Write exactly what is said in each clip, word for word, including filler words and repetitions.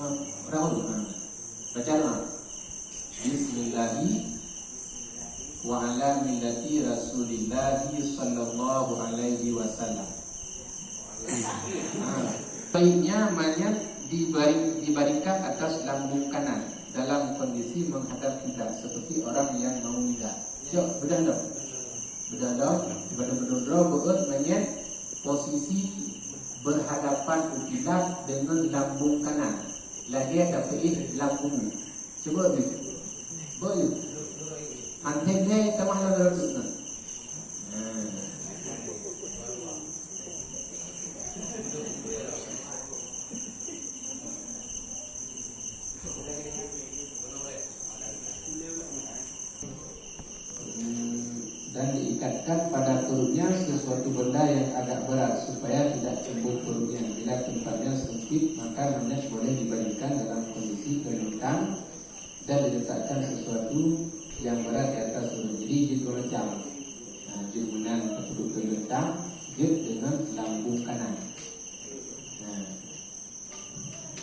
Rahu. Ha. Baca doa. Bismillahi wa ala millati Rasulillahi sallallahu alaihi wasallam. Ha. Baiknya mayat dibari-, dibaringkan atas lambung kanan dalam kondisi menghadap kiblat seperti orang yang mau meninggal. Cok, beudôh dong. Beudôh dong, daripada beudôh droe beuet manyét posisi berhadapan u kiblat deungon lambung kanan, lagée tapeuéh lam bumoe. Cuba bi. Boleh. Antek lé tamah lam rot na. Dan diikatkan pada perutnya sesuatu benda yang agak berat supaya tidak cembung perutnya. Bila tempatnya sempit, maka mayat boleh dibaringkan dalam kondisi terlentang dan diletakkan sesuatu yang berat di atas perut. Jadi, jeuet dua macam. Ha, jeuet meunan tapeuduek terlentang, jeuet deungon lambung kanan. Ha.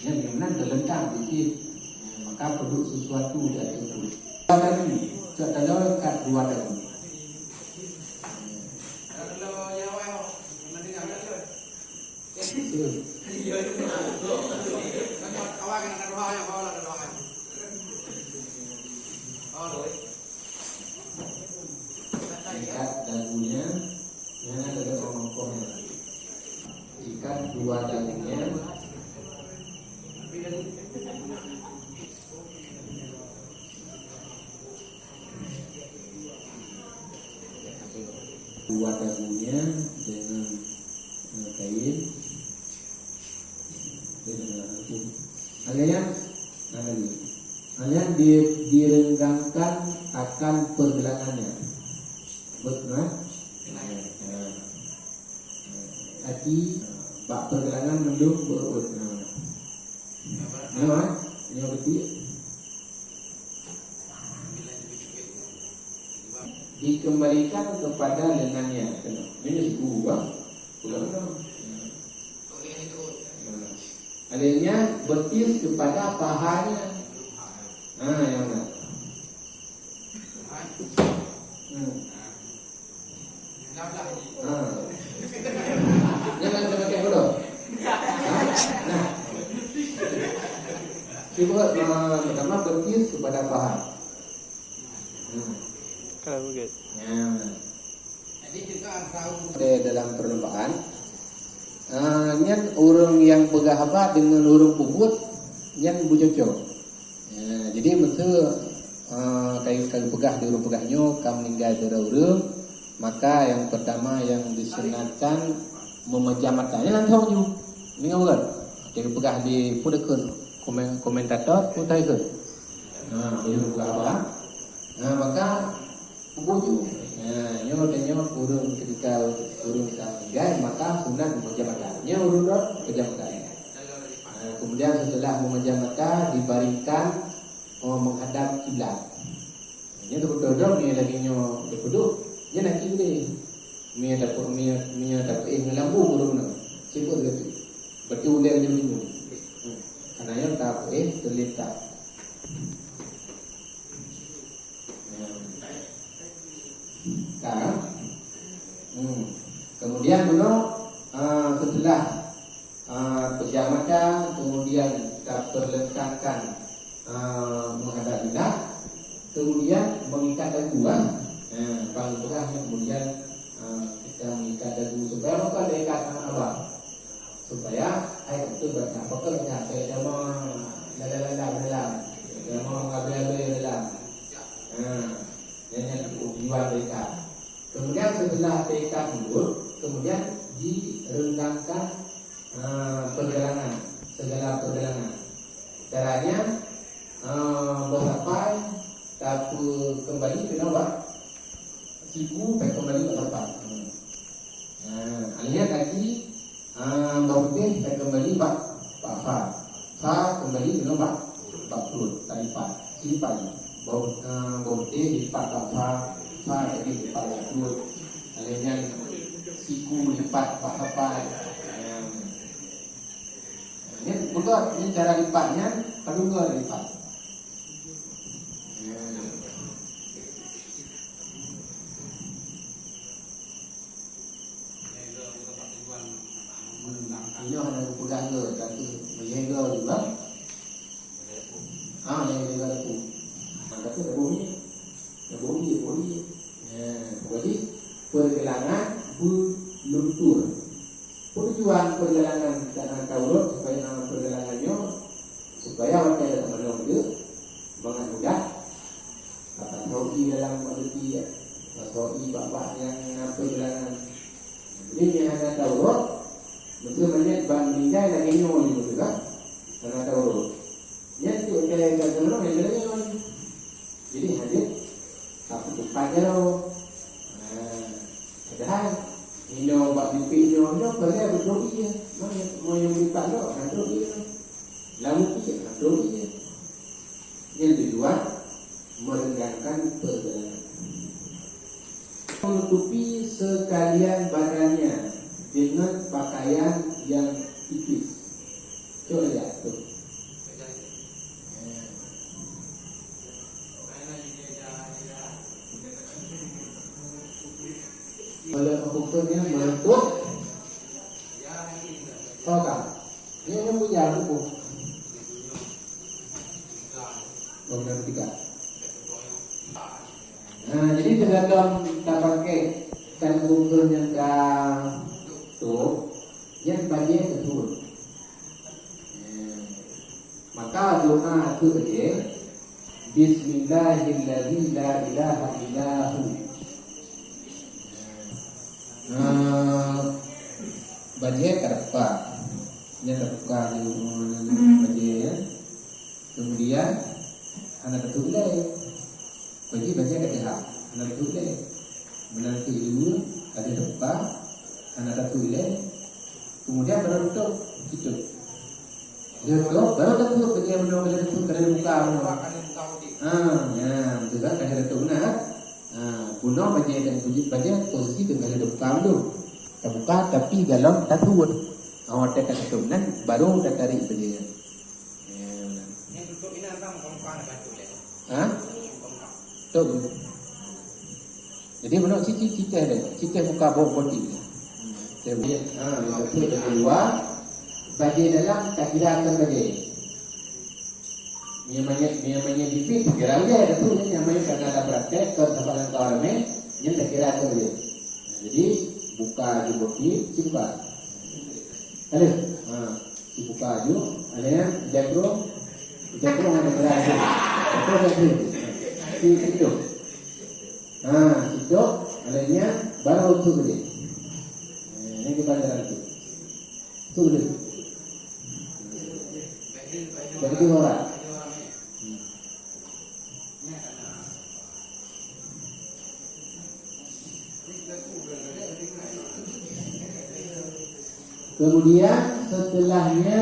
Nyan meunan terlentang sikit. Maka peuduek sesuatu di ateueh peuet. Tadi, cok taloe kat dua dagu. Ikat dagunya, jangan ada ongkoh-ongkohnya. Ikat dua dagunya. Dua dagunya dengan, eh, kain. Dengan, akhirnya, nah, lagi. Akhirnya di-, direnggangkan akan pergelangannya. Betul, kan? Nah. Kaki bak pergelangan mandum beuet. Nah. Nyoe, nyoe beutôi. Dikembalikan kepada lengannya. Ini ibu, bang. Pulang, bang. Nah. Adanya betis kepada pahanya. Ha, yang mana? Hmm. Ha. Jangan sampai kayak bodoh. Ha? Nah. Cuba, ha, pertama betis kepada paha. Hmm. Kalau begitu. Ya, benar. Di dalam perlombaan, ah, nyan ureuëng nyang peugah haba deungon ureuëng peubuet, nyan beucocok. Ya, jadi meuseu, ah, ka, ka peugah di ureuëng peugah nyoe ka meuninggai sidroe ureuëng, maka nyang pertama nyang disunatkan meumejam mata. Nyan langsung ju. Deungoe bukan? Ka peugah di, peue dikheun, komen-, komentator, peue dikheun. Nah, ureuëng peugah haba. Nah, maka Peubuet ju. Nah, nyoe tanyoe ureuëng ketika ureuëng ka meuninggai, maka sunat meumejam mata. Nyoe ureuëng dong, pejam mata. Nah, kemudian setelah meumejam mata, dibaringkan, oh, menghadap kiblat. Nyoe teubeutôi droe, meunyoe lagée nyoe teupeudok, nyoe na kiblat. Meunyoe tapeu-, meunyoe, meunyoe tapeuéh ngon lambung ureuëng nyoe. Sibuk lagée tu. Beutôi ulée nyoe. Hmm. Karena nyoe tapeuéh teulintak. Ka? Hmm. Kemudian bunoe, ah, setelah, ah, pejam mata, kemudian tapeurlentangkan, ah, menghadap kiblat, kemudian mengikat dagu, kan? Nah, paling peugah nyoe kemudian, ah, kita mengikat dagu supaya apa? Taikat, ah, abang. Supaya hai beutôi banyak, beutôi banyak, eh, jama lala-lala dalam, jama abe-abe dalam. Ha, nyan, nyan tujuan mereka. Kemudian setelah taikat mulut, kemudian direnggangkan, eh, pergelangan, segala pergelangan. Caranya, eh, boh sapai tapeu kembali keunoe bak siku, tapeu kembali bak sapai. Hmm. Nah, lihat lagi, ah, boh putéh ka kembali bak, bak fa. Fa kembali keunoe bak, bak pruet, talipat. Silipat. Boh, ah, boh putéh lipat bak fa, fa jadi lipat bak pruet. Lheueh nyan siku lipat bak sapai. Nah. Nyan Padum göt, ini cara lipat nyan, padum göt lipat. Hmm, ini hana peugah göt, tapi meunyoe göt juga. Ah, yang jaga aku. Maka tu dah bunyi. Dah bunyi, bunyi. Ya, jadi pergelangan berluntur. Tujuan pergelangan tanah taurut supaya pergelangan nyoe supaya watèe lam meunong tu mangat mudah. Apa tahu di dalam bak leti ya. Tahu di bak-bak yang apa gelangan. Jadi yang ada taurut, betul banyak bak meninggai lagi nyoe juga. Karena taurut. Nyan tu kaya gagah lom nyang keudua nyoe. Jadi hadis apa tempat nyoe. Ha, padahal inoe bak mimpi nyoe nyoe pada beutôi iya. Mana mau yang melipat lom, ada iya. Lalu iya, ada iya. Yang kedua, merenggangkan pergelangan. Menutupi sekalian badannya dengan pakaian yang tipis. Cuba lihat tu. Oleh hukumnya menutup. Tahu tak? Ini, ini punya hukum. Bangunan tiga. Nah, jadi sebelum tapakai tanggul nyang ka tu, yang bajèe tersebut. Maka doa tu aja, Bismillahilladzi la ilaha illa hu. Nah, bajèe ka teuka. Nyan teuka di rumah bajèe ya. Kemudian hana teutôp lé. Bagi bajèe ka teuhah, hana teutôp lé. Meunan keu dua, ada teuka, hana teutôp lé. Kemudian baru tutup, tutup. Dia tutup, baru teutôp bajèe meunoe, kada teutôp, kada buka meunoe. Ha, ya, betul kan? Kada teutôp beuna. Ha, bunoe bajèe dan kulit bajèe posisi teuka kada buka dulu. Tabuka tapi galon tasut. Ha, watèe ka teutôp nan baru tatarik bajèe. Ya, betul. Ha? Betul. Jadi, menurut siti, siti ada. Siti buka bot boti. Ha, betul. Yang kedua, bajèe dalam tak kira akan bajèe. Nyamanya, nyamanya bibit, kira aja ada tu, nyamanya karena ada praktek, kalau sampai dalam kawan ramai, yang tak kira akan bajèe. Jadi, buka je boti, simpan. Ada? Ha. Dibuka aju, alèh nyan jakrong, jakrong ada beurah tu. Jakrong ada tu. Di situ. Ha, situ, alèh nyan baru tu gede. Ha, ini kita jalan tu. Tu gede. Jadi orang. Kemudian setelahnya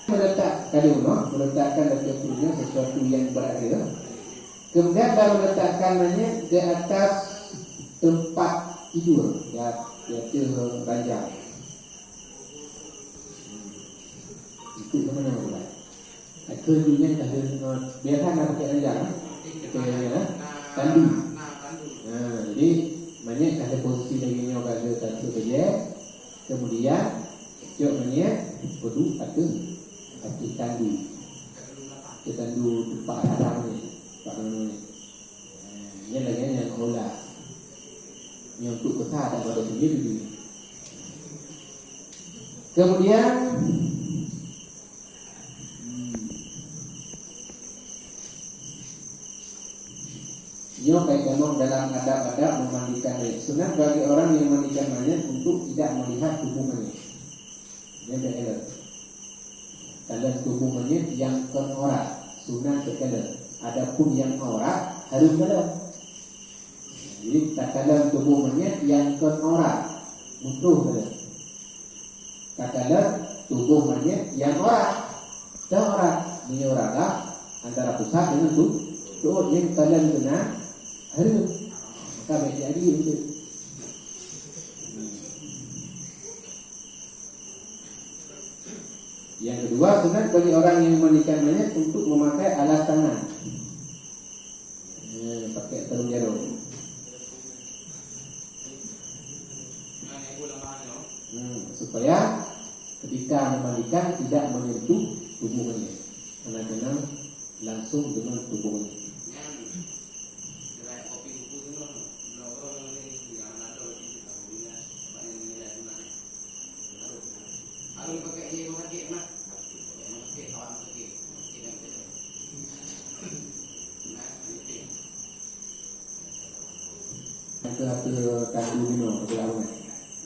meletak kali unoe, meletakkan dalam tubuhnya sesuatu yang berada. Kemudian baru letakkan nyan di atas tempat tidur, ya, iaitu ranjang. Itu sebenarnya bukan. Itu dunia dah ada, eh, biasa nak pakai ranjang, eh. Pakai ranjang, eh. Tandu. Nah, jadi, banyak ada posisi lagi nyoe pada satu saja. Kemudian, cok manyet, kudu ateueh, ateueh tandu. Ateueh tandu tempat sarang ni, tempat tandu ni. Eh, nyan lagèe nyan aula. Nyan untuk peusah dan pada sendiri. Kemudian, hmm, nyoe kai tamong dalam adab-adab memandikan mayat. Sunat bagi orang yang memandikan mayat untuk tidak melihat tubuh mayat. Nyan bèk kalon. Kalon tuboh manyét nyang kon aurat, sunat bèk kalon. Adapun nyang aurat, harôh kalon. Jadi, takalon tuboh manyét nyang kon aurat, meutroh kalon. Takalon tuboh manyét nyang aurat, teuh aurat, meunyoe raga, Antara pusat dengan tu, tu yang kalian kena harus. Maka baik jadi untuk. Yang kedua, sunat bagi orang yang memandikan mayat untuk memakai alas tangan. Eh, pakai sarung jarum. Hmm, supaya ketika memandikan tidak menyentuh tubuhnya. Karena kena langsung dengan tubuhnya.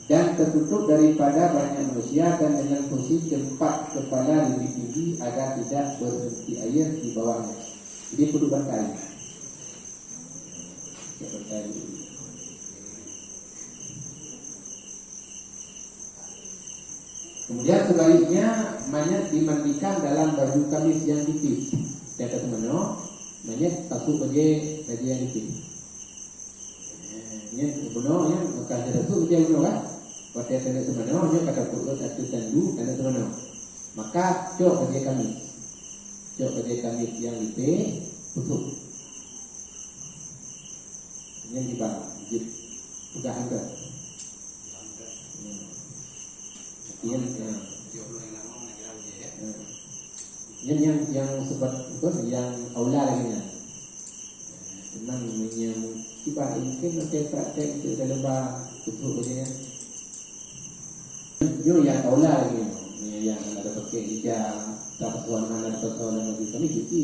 Dan tertutup daripada banyak manusia dan dengan posisi tempat kepala lebih tinggi agar tidak berhenti air di bawahnya. Jadi perlu bantai. Bantai. Kemudian sebaliknya, mayat dimandikan dalam baju kamis yang tipis. Di atas manoe, mayat takut bagi baju yang tipis. Eh, nyan bunoe nyan bukan satu saja bunoe kan. Watèe tanda seumanoe nyoe ka tapeuet ateueh tandu tanda seumanoe. Maka cok bajèe kamis. Cok bajèe kamis nyang lipèe putôh. Nyan jiba, jipeugah angkat. Hmm. Nyan, ha. Nyan nyang, nyang sebab, apa, nyang aula lagèe nyan. Teuma meunyoe kiban mungkin pakai praktek untuk dalam ba tutup saja. Nyoe nyang aula lagèe nyoe. Nyoe nyang hana tapakèk ija, tapeusoe hana tapeusoe lam baju kamis suci.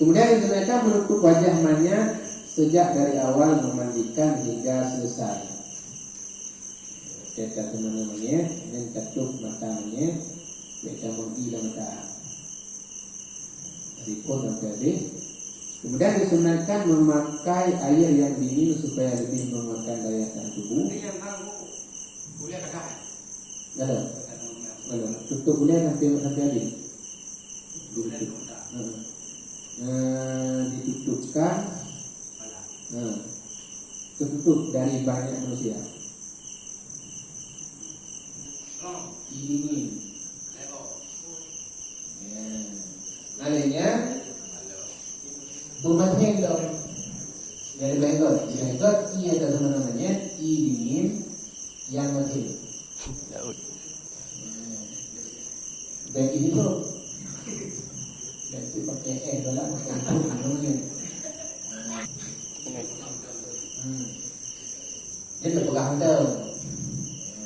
Kemudian disunahkan menutup wajah mayat sejak dari awal memandikan hingga selesai. Kita teman mayat, nyan tatup mata mayat, bèk tamong ie lam mata. Dari phôn sampai habis. Kemudian disunahkan memakai air yang dingin supaya lebih menguatkan daya tahan tubuh. Lalu, lalu tutup ulèe sampai, sampai habis. Ditutup. Heeh. Eh, ditutupkan. Heeh. Tertutup dari banyak manusia. Ie dingin. Ya. Alèh nyan, peumaséh lom. Dari bèk göt, bèk göt, ie atau sama namanya, ie dingin yang maséh. Daud. Ya. Bèk itu. Bèk itu pakai es dalam, pakai itu, minum ni. Hmm. Dia terpegang tu.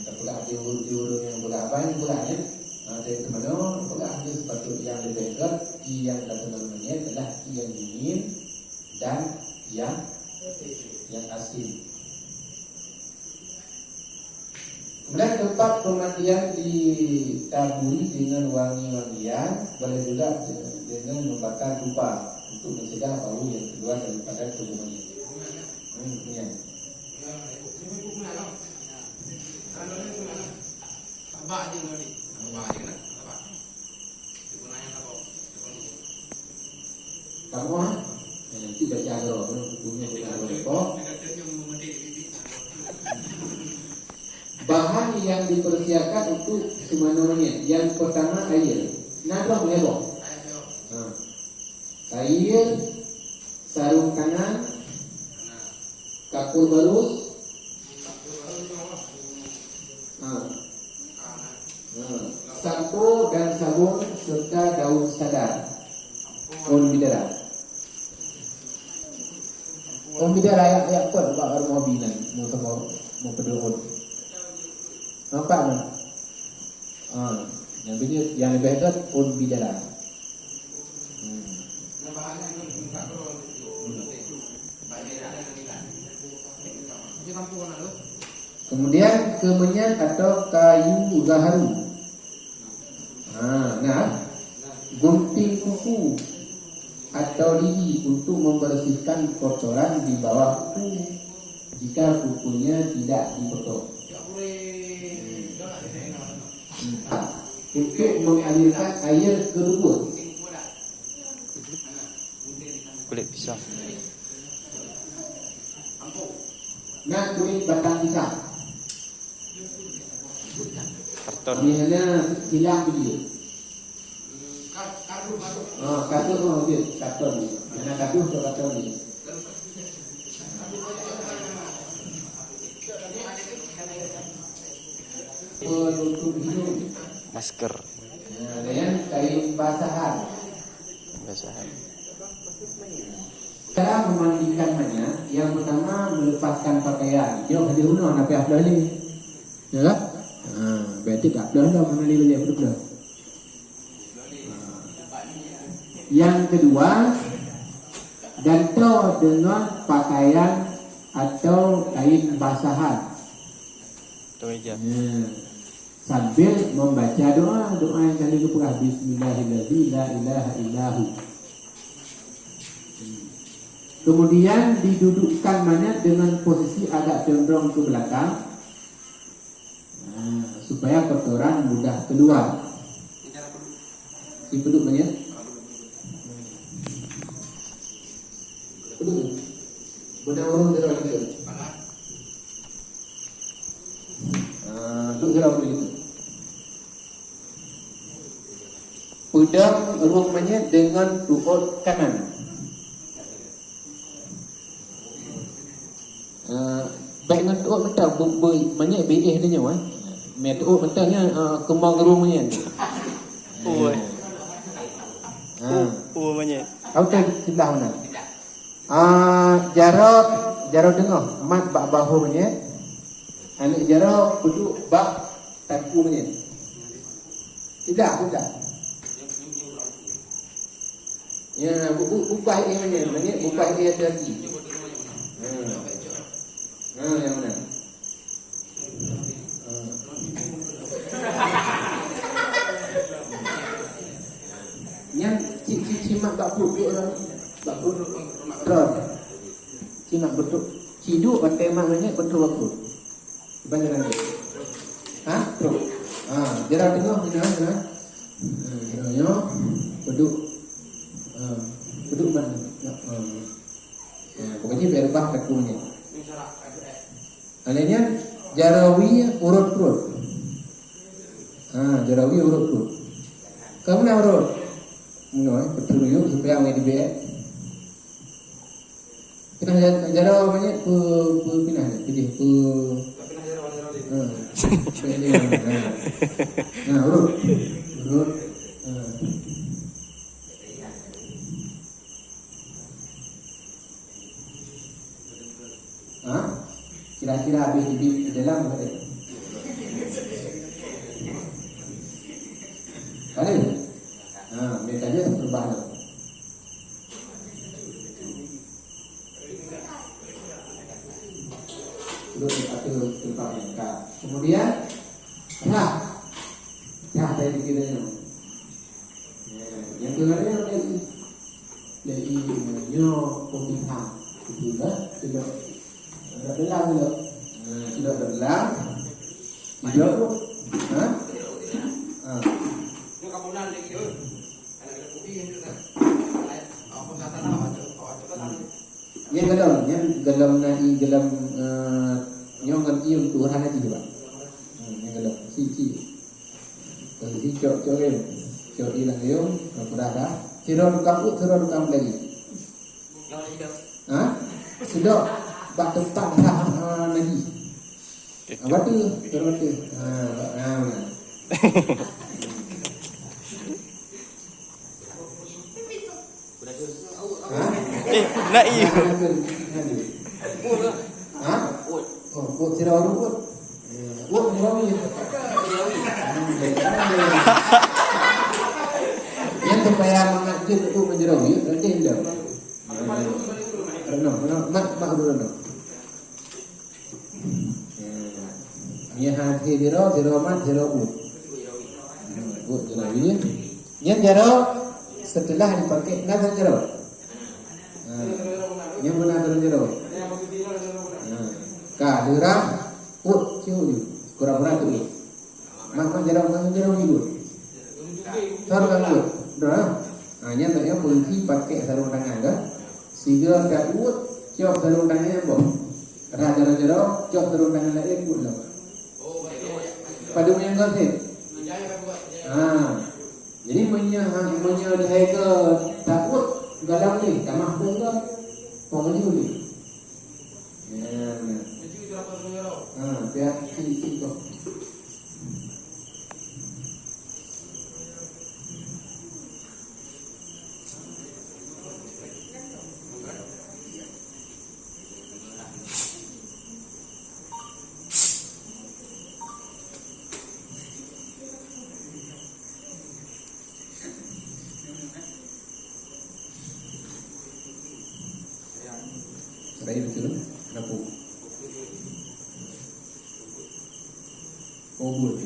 Terpegang di ulu, di ulu yang pegang apa yang pegang ni? Ha, dari teumanoe, pegang ni sepatut yang lebih dekat, ie yang kata namanya adalah ie yang dingin dan yang, yang asin. Kemudian tempat pemandian ditaburi dengan wangi-wangian, boleh juga dengan membakar dupa untuk mencegah bau yang keluar daripada tubuh mayit. Hmm, ya. Kamoe, eh, nanti baca dulu, bukunya kita ada. Bahan yang dipersiapkan untuk seumanoe nyan. Yang pertama, air. Na droe meuheboh. Ha. Air, sarung tangan, kapur barus, ha, ha, sampo dan sabun serta daun sadar. Ôn bidara. Ôn bidara yak, yak pot bak rumoh binan, mau sama, mau pedul ôn. Nampak kan? Ha, yang bini, yang lebih dekat ôn bidara. Hmm. Hmm. Kemudian kemenyan atau kayu gaharu. Ha, nah, gunting kuku atau lidi untuk membersihkan kotoran di bawah kuku jika kukunya tidak dipotong. Hmm. Untuk mengalirkan air ke lubuk. Kulit pisang. Nak kulit batang pisang. Karton. Ini hanya hilang dia. Ah, karton, oh, dia. Karton. Mana karton tu karton ni? Penutup hidung. Masker. Nah, dengan kain basahan. Basahan. Cara memandikan monyet, yang pertama melepaskan pakaian. Jauh dia bunuh, nak payah peuleueh lé. Ya kan? Ha, berarti tak peuleueh dah mana lé lé, betul-betul. Yang kedua, gantoe dengan pakaian atau kain basahan. Kemeja. Ya. Sambil membaca doa, doa yang tadi geupeugah, "Bismillahirrahmanirrahim, la ilaha illahu." Kemudian didudukkan monyet dengan posisi agak condong ke belakang, nah, supaya kotoran mudah keluar. Di peuduek monyet. Peuduek. Beuna ureueng sidroe. Ah, duek sidroe begitu. Peudong rueng monyet dengan tuot kanan. Ah, baik ngon tuot mantong, bu-, bu-, monyet biéh dia nyoe, eh. Mé tuot mantong nyan, ah, keumong rueng monyet. Ui. Ah. U, u monyet. Kau tu sebelah mana? Ah, jaroe, jaroe teungoh, mat bak bahu monyet. Aneuk jaroe peuduek bak takue monyet. Tidak, tidak. Ya, bu-, bu-, bubah ié monyet, monyet bubah ié lagi. Ha. Ha, yang mana? Nyan ci, ci, ci mat bak pruet, bak pruet. Ron. Ci mat beutôi. Ci duek batèe mat manyét beutôi bak pruet. Kiban jalan dia. Ha? Trok. Ha, jalan teungoh ni, ha, ha. Ha, jalan nyoe. Peuduek. Ha, peuduek ban. Ha. Ha, pokoknya biar ubah kaku ni. Alèh nyan, jaroe wie urot pruet. Ha, jaroe wie urot pruet. Ka meunan urot. Meunoe, eh, peuteuruyok supaya awai dibek. Pinah ja-, jaroe manyét pe-, pe-, pinah, pe jih, pe-, ha. Nah, urot. Urot. Ha. Ha? Kira-kira habéh teubiet di dalam ke? Ada? Ha, mereka je perubahan. Duduk di satu tempat yang dekat. Kemudian, rhah. Rhah dari kira-kira. Ya, yang kedua ni, Jadi, nyoe peumiha. Itulah, sidok. Dak belang sidok. Nah, sidok dak belang. Sidok. Ha? Ha. Nyan golom, nyan golom na ié, golom, eh, nyoe ngon ié Tuhan aja, Pak. Hmm, nyan golom. Si, si. Jadi cok, cok, eh. Cok ilang yo, kalau dah dah. Sidroe tukang peuet, sidroe tukang peulagi. Ha? Sidok bak teumpat rhah, ha, lagi. Apa tu? Terus tu. Ha, ha, mana? Ha? Eh, nak iya. Ha? Oh, oh, sidroe ureueng. Wah, merawi. Nyan supaya mangat jeuet untuk menjerawi, berarti indah. Renung, renung, mak, mak dulu renung. Nyan hati sidroe, sidroe mat, sidroe u. U jerawi. Nyan jaroe setelah dipakai, na jaroe. Ha. Nyan beuna dalam jaroe. Ha. Ka, deurah, ut, cium. Pura-pura tu. Mak, mak jaroe, mak jaroe ni, ut. Sarong tangan. Dah. Ha, nyan teuka polisi pakai sarong tangan dah. Sigoe takuet, cok sarong tangan nyan boh. Rhah jaroe-jaroe, cok sarong tangan laén kuet lom. Padum nyang goh sit. Ha. Jadi meunyoe ha, meunyoe lhèe goe takuet, goh lom lé, tamah pong goe. Pong laju lé. Ya, benar. Ha, biar isi-isi kok. Rayeuk beutôi, kenapa? Oh, buet.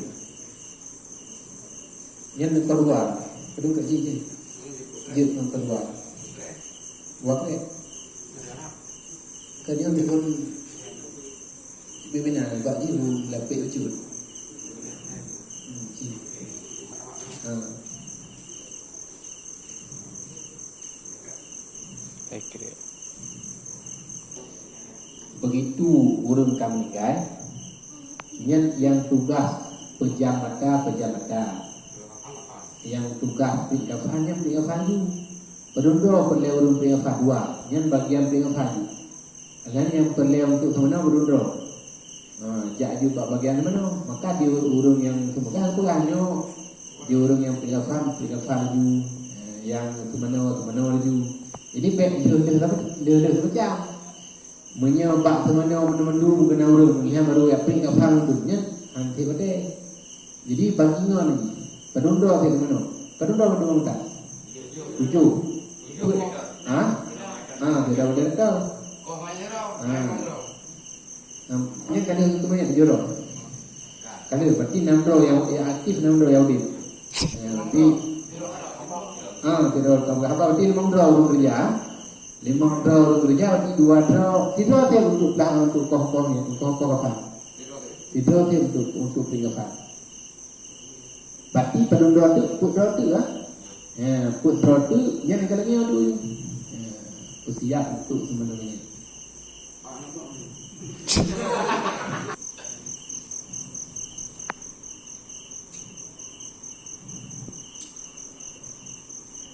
Nyan ngon keuluwa. Keudua ka jih, jih. Jeuet ngon keuluwa. Wak, eh. Ka nyan deungon pimpinan, bak jih u lapék ucut. Hmm, jih. Ha. Begitu ureueng ka meuninggai, nyan nyang tugaih peujam mata, peujam mata. Nyang tugaih piek kafan, nyan piek kafan ju. Padum droe peureulèe ureueng piek kafan? Dua. Nyan bagian piek kafan ju. Nyan nyang peureulèe untuk seumanoe padum droe. Ha, jak ju bak bagian seumanoe. Maka di ureueng nyang seumeugah peugah nyoe, di ureueng nyang piek kafan, piek kafan laju. Ha, nyang seumanoe, seumanoe laju. Jadi, bèk lheueh-lheueh, lheueh-lheueh macam. Meunyoe bak seumanoe mandum-mandum keunan ureueng, nyan baru jak piek kafan mandum nyan, han sép watèe. Jadi, bagi ngon lagi. Padum droe sép seumanoe? Padum droe mandum anggota? Tujoh. Ha? Ha, sudah, sudah tahu. Ha. Nah, nyan ka lheueh keumeunyan tujoh droe. Ka lheueh, berarti nam droe nyang, nyang aktif, nam droe nyang udép. Ya, berarti, ha, tujoh droe ka haba, berarti limong droe ureueng keureuja. Limong droe ureueng keureuja, berarti dua droe, sidroe sép untuk pla-, untuk koh-koh nyan, koh-koh kafan. Sidroe sép untuk, untuk piek kafan. Berarti padum droe teuk, peuet droe teuk lah. Ya, peuet droe teuk, nyan ka lagèe nyan tu. Ya, peusiap untuk seumanoe nyan.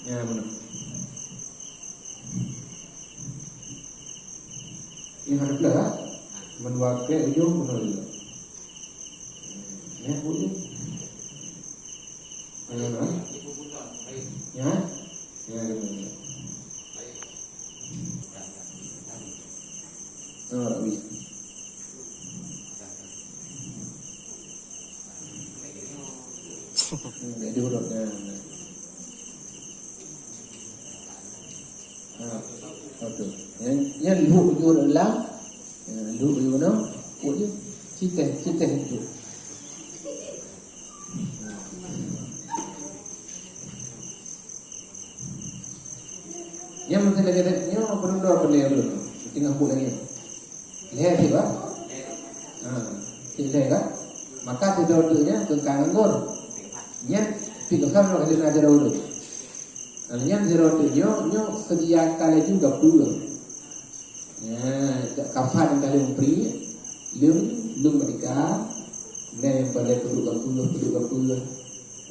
Ya, beuna. Nyan hana peugah, ha? Mandua krek ujong, beuna juga. Ya, ujong. Ayo, ha? Ya? Ya, beuna. Oh, Rabbi. Hmm, jadi huruf, ya. Ha, betul. Nyan, nyan lhok ju lam. Ya, lhok ju lam. Kok je? Citeh, citeh ju. Nyan meusti lagèe nyoe, nyoe padum droe peureulèe ulôn. Tinggai buet lagèe nyoe. Lhèe cit, bah? Ha, cit lhèe, bah? Maka sidroe teuk nyan keu ka nganggor. Nyan pih ka sama lagèe na sidroe teuk. Ha, nyan sidroe teuk nyoe, nyoe seudia ka laju gapeue. Ya, kafan ka lheueh pri, lheueh, lheueh meudika, nyan nyang peureulèe peuduek gapeue, peuduek gapeue.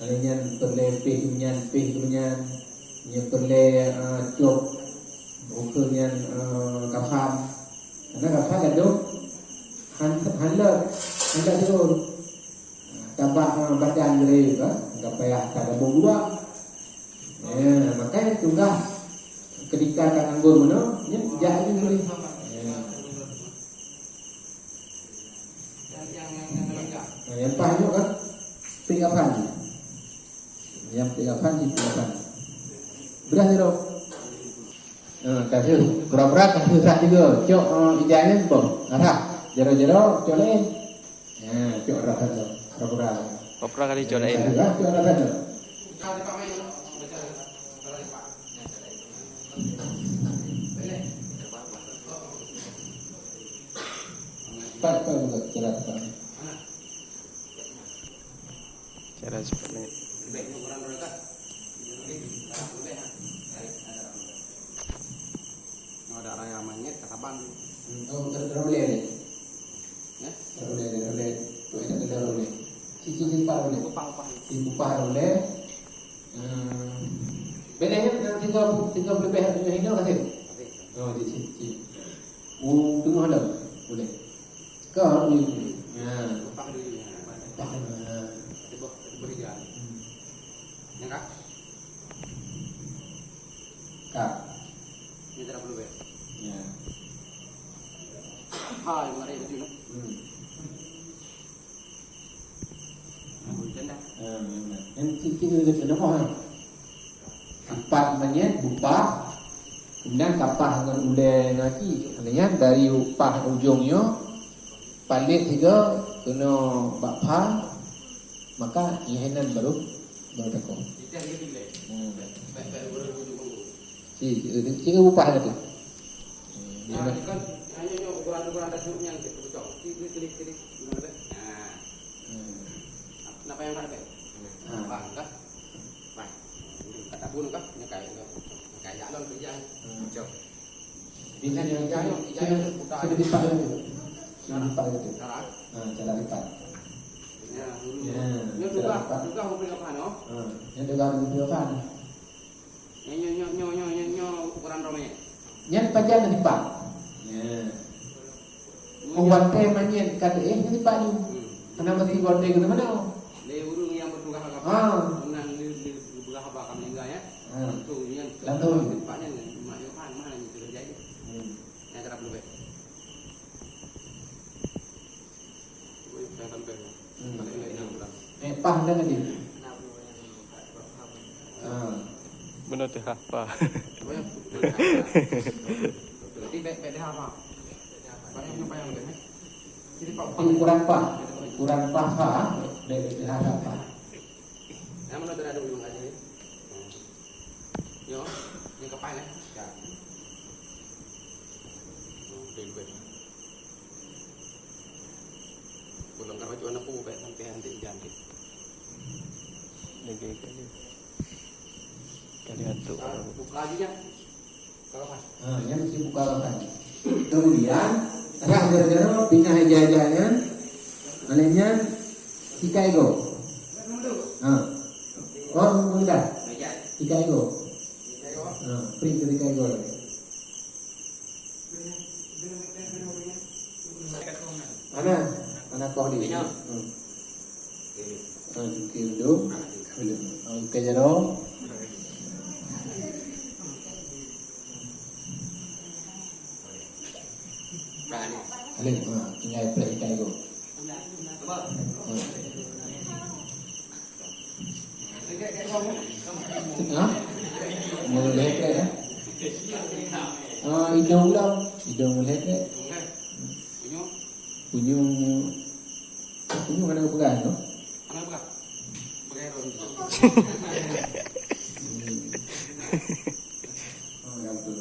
Lalu nyan peureulèe péh nyan, péh nyan, nyan peureulèe, eh, cok, ukeue nyan, eh, kafan. Karena kafan ladôm han, han lheueh, han lheueh turun. Tabak, eh, badan jih ka, ka payah tagabong dua. Ya, makanya tugaih ketika ka nganggor meunoe, nyan jak laju boleh. Ya. Nah, nyang paih nyoe kan, piek kafan. Nyang piek kafan, piek kafan. Beudah sidroe. Ha, ka lheueh, pura-pura ka lheueh rhah juga. Cok, eh, ija nyan, boh. Rhah. Jaroe-jaroe, cok laén. Ha, cok rhah satu. Pura-pura. Pura-pura ka lheueh cok laén. Ka lheueh rhah, cok rhah satu. Pat, pat, pat, pat, pat. Cara cepat ni. Oh, ro-, rolèe deh. Ya? Rolèe deh, rolèe. Tu ada kena rolèe. Sisi simpan rolèe. Kupah, kupah. Si kupah rolèe. Hmm. Boleh ya, tiga, tiga puluh lebih hino kasih. Kasih. Oh, di sini. Oh, tengah dah. Boleh. Kau ni. Ya. Kupah dulu ya. Kupah. Ya. Ada buah, ada buah hijau. Hmm. Ya, Kak? Kak. Ni tak perlu, ya? Ya. Hai, mari baju ni. Hmm. Nah, boleh dah. Ya, ya, ya. Yang kecil-kecil dia kena apa, ha? Empat manyet, bupah. Kemudian kapah dengan ulèe ngon aki. Maknanya dari upah ujong nyoe, palet tiga kena bak pha, maka nyan baru, baru teuka. Tidak, dia tidak. Hmm. Baik, baik, baru ujong. Si, si, si, si upah tu. Hmm, dia nak. Hanya, hanya ukuran-ukuran dah cukup yang kita butuh. Klik, klik, klik, klik. Gimana, Beb? Nah. Hmm. Kenapa yang ada, Beb? Hmm. Bang, dah. Bang. Kata pun kah? Nyekai, nyekai jak lon kerja. Hmm. Cok. Bisa nyekai, nyekai, nyekai, nyekai, putar. Sudah lipat tu. Sudah lipat tu. Salah. Ha, cara lipat. Ya, dulu. Ya, cara lipat. Nyo juga, juga memberi apa, no? Ha, nyo juga memberi apa, no? Nyoe, nyoe, nyoe ukuran droe manyet. Nyan pajan na dipat. Ya. Oh, watèe manyet ka deuh, eh, nyan dipat nyoe. Hmm. Karena mesti watèe keunoe manoe. Lé ureueng nyang bertugas agama, ha, menang lé, lé bertugas agama ka meninggal, ya. Ha. Langsung nyan, langsung. Dipat nyan, mak Yohan, mana nyan terjadi. Hmm. Nyan cara pelubeh. Hmm. Eh, pah dah tadi. Ah. Beuna teuh pah. Berarti bèk, bèk teuh pah. Banyak payah, banyak payah, eh. Jadi, Pak, ukuran pah. Ukuran pah, pah, bèk, bèk teuh pah. Nama lo terhadap memang aja, ya? Yo, ni kapai, eh? Ya. Oh, betul, betul. Ulôn ka bacut aneuk peue bèk sampoe anté jan deh. Lagèe kali. Kali antuk. Ah, buka aja nya. Kalau pas. Ha, nyan mesti buka rakan. Kemudian, rhah jaroe-jaroe pinah ija-ija nyan, akhirnya tikai go. Ha. Oh, mudah. Tikai go. Ha, print tikai go. Ana, ana koh di. Hmm. Ah, cuki dulu. Ah, buka jaroe. Alif, ha, tinggai plek ikai tu. Ha. Ha? Mulai plek, ya? Ah, idong pula. Idong mulai plek. Punyueng. Punyueng hana geupeugah tu. Hana geupeugah. Peugah roh. Hmm. Oh, ya betul.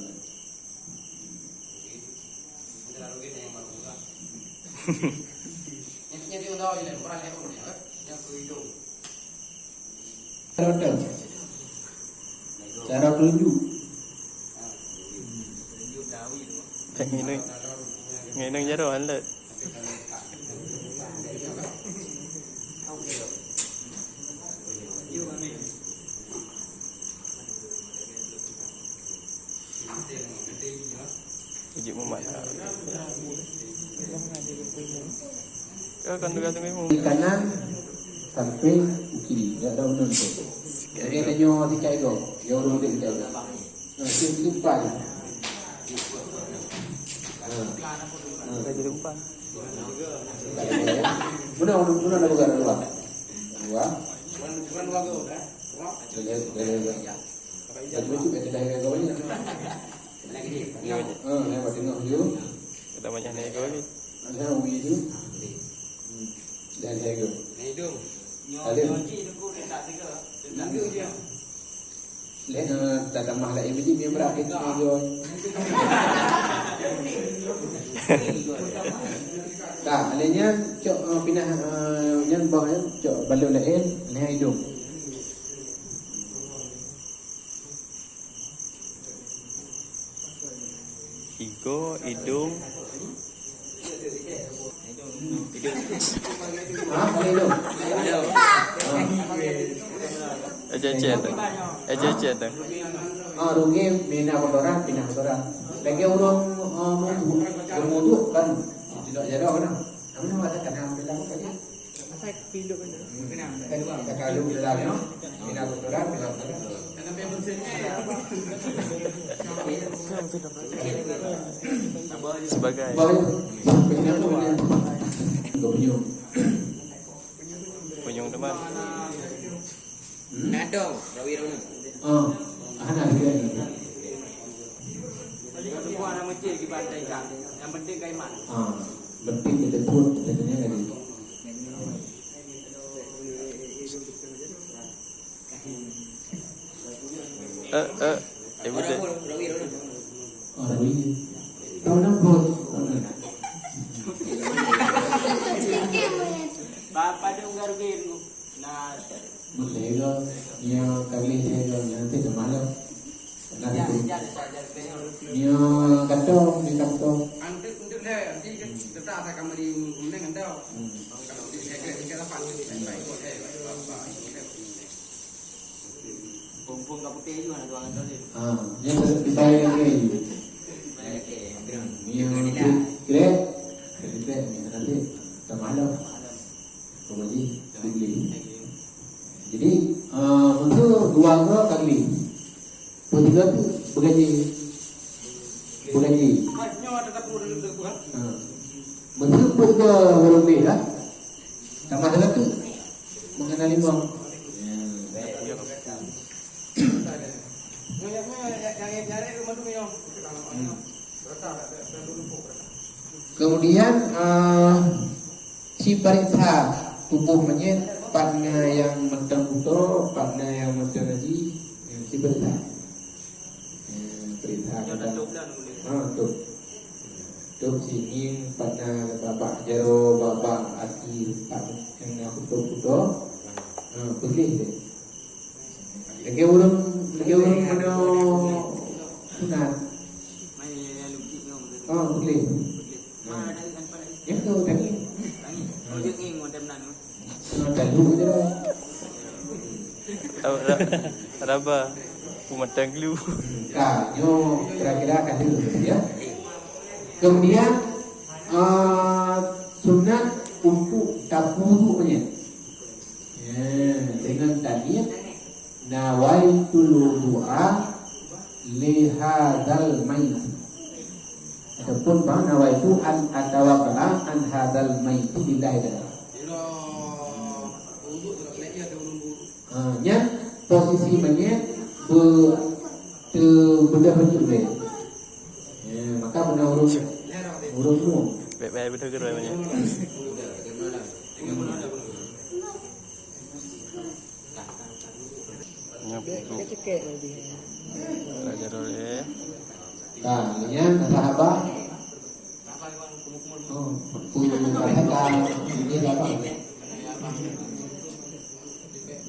Cara betul. Cara tunjuk. Cak ngineng. Ngineng jaroe han leuet. Uji mumat. Kau kan tugas tunggu ilmu. Di kanan sampai ke kiri, ya, ada undang tu. Jadi ada nyoe tikai go, ya ureueng tikai go. Nah, tu, tu empat. Nah. Nah. Dah jadi empat. Mana, mana, mana nak pegang dua? Dua. Boleh, boleh, boleh. Baca bacut, baca dah ingat kau ni. Ni baca. Ha, ni baca tengok dulu. Kita banyak ni kau ni. Ada wi tu. Hmm. Dah ingat kau. Ni tu. Ada. Ni tu je. Leh, eh, tatamah laén biji mie beurah ke tu. Dah, lé nyan cok, eh, pinah, eh, nyan bah nyan cok balon laén, lé idong. Igoe, idong. Hah? Idong. Ejecet. Ejecet. Ah, rugi, mina kotoran, pinah kotoran. Lagi ureueng, ah, muduk, muduk kan. Tidak jaga kan. Namun mengatakan hampir lah kan. Asai pilot mana? Kalau dalam, ya. Pindah kotoran, pindah kotoran. Sebagai. Baik. Pindah kotoran. Punyung. Punyung teman. Hmm? Nadong, rawi rona. Ah, hana lagi. Yang penting kaiman. Ah, penting kita pun, kita tanya tadi. Eh, eh, eh, betul. Orang ini. Tahu nampak? Bapak dia unggal rugi. Nah, betul juga. Dia kali dia juga nanti semalam. Nanti tu. Dia kata, dia kata. Antuk, antuk dah, nanti kita tak akan beri undang anda. Hmm. Kalau dia kira, dia kira apa? Baik, baik, baik, baik, baik. Pompong ka putéh ju hana tuang ngon tali. Ha, nyan dibayar lagi. Bayar lagi, yang kena. Yang kena. Kredit, kredit, kredit, nanti sama ada. Sama ada. Sama ji, beli. Jadi, ah, untuk dua orang kali. Peuet tiga tu bergaji. Bergaji. Ha. Meuteupeu ke ureueng lé dah. Tambah satu. Mengenai lima. Hmm. Kemudian, ah, ci pareksa tuboh manyét, pat na nyang mantong kuto, pat na nyang mantong haji, ci pareksa. Eh, perintah kata, ha, tu. Tu sini pada babak jaroe, babak akhir, tak yang nak kuto-kuto. Ha, boleh deh. Lagi urang, lagi urang mana sunat. Ha, boleh. Ya, tu tadi. Nah, tadi je. Ra-, raba, pematang gelu. Ka, nyoe kira-kira ka dulu, ya. Kemudian, ah, sunat untuk tapeuwudu nyan. Ya, dengan taniat, "Nawaitul wudu'a li hadzal mait." Ataupun bang, "Nawaitu an atawadda'a an hadzal maiti lillahi ta'ala." Ha, nyan posisi manyét be-, teubeudôh bacut lé. Ya, maka beuna ureueng, ureueng mu. Baik-baik beudôh keudroe manyét. Nyoe pukul. Raja Dole. Nah, nyan sahabat. Oh, pukul kata ini apa?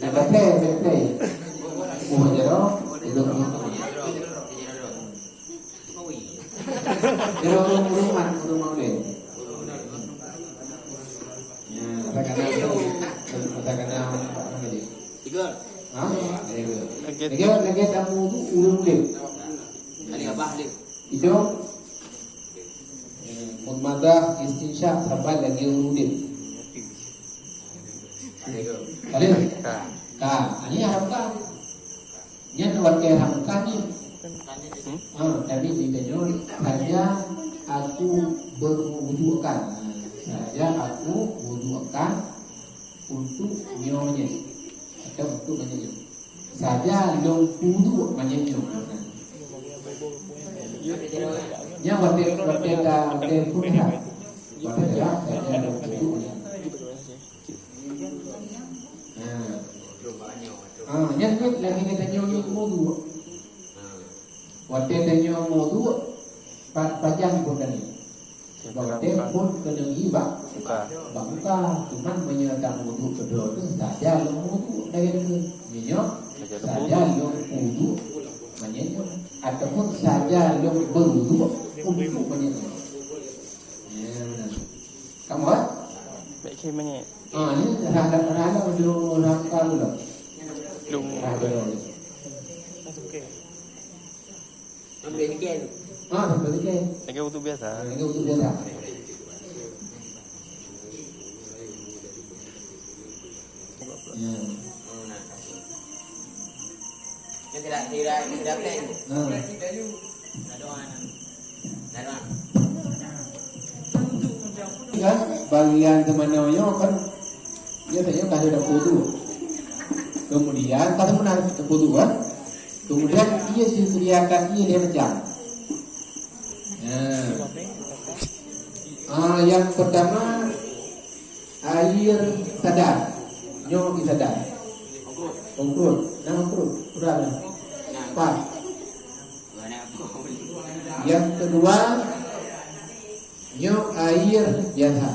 Nah, betul, betul. Oh, jero, belum. Dia ureueng, ureueng man, ureueng Maulid. Ya, katakanlah, katakanlah, apa tadi? Tiga. Ha? Tiga. Lagi, lagi tamu tu ureueng Maulid. Kali abah dia. Itu, eh, mudmadah, istinsyak, saban lagi ureueng Maulid. Ada. Ka. Ka. Ini haram ka. Nyan watèe haram ka nyan. Hmm? Ha, tadi ditanyoe, "Saja aku berwudukan." Saja aku wudukan untuk nyoe nyan. Atau untuk manyét nyoe. Saja lôn wudu manyét nyoe. Nyan watèe, watèe ta, watèe pun ha. Watèe ta, saja lôn wudu manyét. Ha. Ha, nyan pun lagèe geutanyoe nyoe meuwudu. Watèe tanyoe meuwudu, pa-, pajan pun tadi. Watèe pun keunong ié bak, bak muka. Cuman meunyoe tameuwudu keudroe tu saja lôn meuwudu lagèe tu. Meunyoe saja lôn wudu, meunyoe ataupun saja lôn berwudu. Untuk banyak. Ya, benar. Kamu, eh? Baik, saya banyak. Ah, ini dah, dah, dah, dah, dah, dah, dah, dah. Belum. Dah, dah, dah. Ah, dah, dah, dah. Lagi waktu biasa. Lagi waktu biasa. Ya. Nah. Kan bagian teumanoe nyoe kan, biasanya ka ada dapur tu. Kemudian ka teumanoe dapur tu kan. Kemudian ia disediakan ia lé macam. Nah. Ah, yang pertama air sadar. Nyoe di sadar. Ungkrut. Nah, ungkrut. Udah dah. Pas. Yang kedua, nyoe air biasa.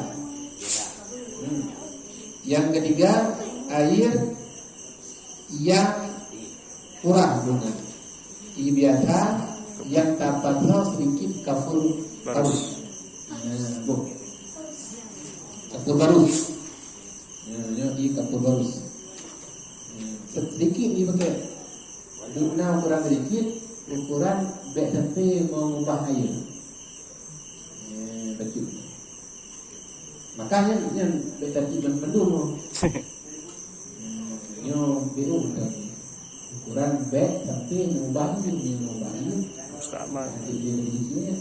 Hmm. Yang ketiga, air yang kurang guna. Di biasa yang tapasoe sedikit kapur barus. Nah, bu. Kapur barus. Nah, nyoe di kapur barus. Nah, sedikit dipakai. Guna ukuran sedikit, ukuran bèk sampai mengubah air. Eh, bacut. Makanya nyan bèk tadi ban-, bandum. Nyoe B O tadi. Ukuran bèk sampai mengubah air, dia mengubah air. Musta'mal. Nanti dia di sini.